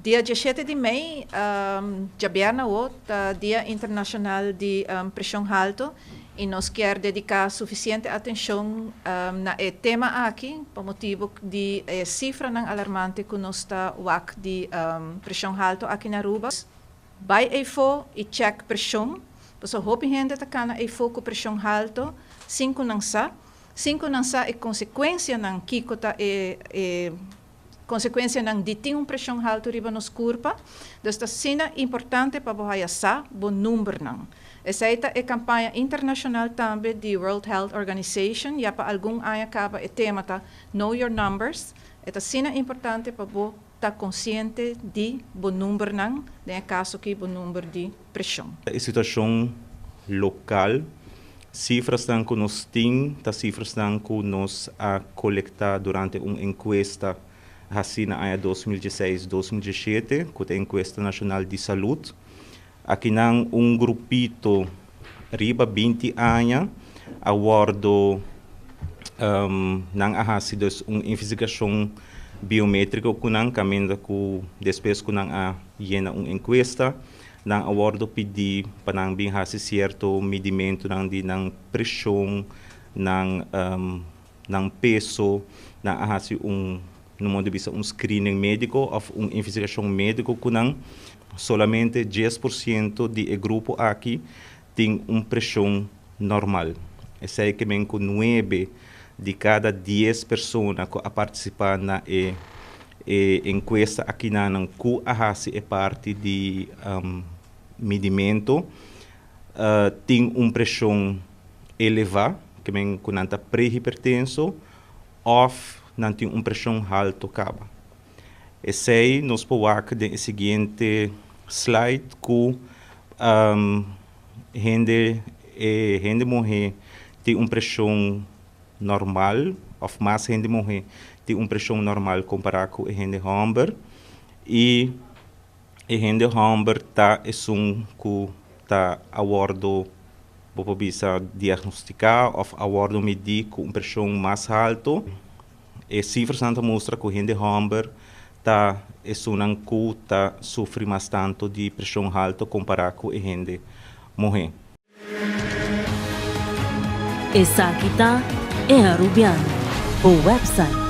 Dia 17 di mei, djabièrnè awo, ta Dia Internashonal di Preshon Haltu i nos kier dediká sufisiente atenshon na e tema aki pa motibu di e sifranan alarmante ku nos ta wak di preshon haltu aki na Aruba. Bai eifó i chèk preshon, pasobra hopi hende ta kana eifó ku preshon haltu sin ku nan sa, sin ku nan sa e konsekuensianan kiko ta e e Konsekuensianan di tin un preshon haltu riba nos kurpa. Dus ta asina importante pa bo haya sa bo numbernan. Esei ta e kampaña internashonal tambe di World Health Organization. Ya pa algun aña kaba e tema ta Know Your Numbers. E ta asina importante pa bo ta konsiente di bo numbernan, den e kaso aki bo number di preshon. E situashon lokal Sifrasnan ku nos tin ta sifrasnan ku nos a kolektá durante un enkuesta hasí na aña 2016, 2017, ku ta Enkuesta Nashonal di Salud. Akinan un grupito riba 20 aña a wòrdu nan a hasi dus un investigashon biométriko ku nan kaminda ku despues ku nan a yena un enkuesta Nan a wòrdu pidí pa nan bin hasi sierto midimentunan di nan preshon, nan nan peso. Nan a hasi un, no modo di bisa, un screening médiko òf un investigashon médiko ku nan. Solamente 10% di e grupo aki tin un preshon normal. Esei ke men ku nuebe di kada 10 persona ku a partisipá na e e enkuesta akinanan ku a hasi e parti di midimentu tin un preshon elevá, ke men ku nan ta prehipertenso òf nan tin un preshon haltu kaba. Esei nos por wak den e siguiente slide ku hende e hende muhé tin un preshon normal òf mas hende muhé tin un preshon normal kompará ku e hende hòmber i e hende hòmber ta esun ku ta a wòrdu bo por bisa diagnostiká òf a wòrdu midí ku un preshon mas haltu. E sifranan ta mustra ku hende hòmber ta esunnan ku ta sufri mas tantu di preshon haltu kompará ku e hende muhé. Esaki ta E Arubiano, bo website.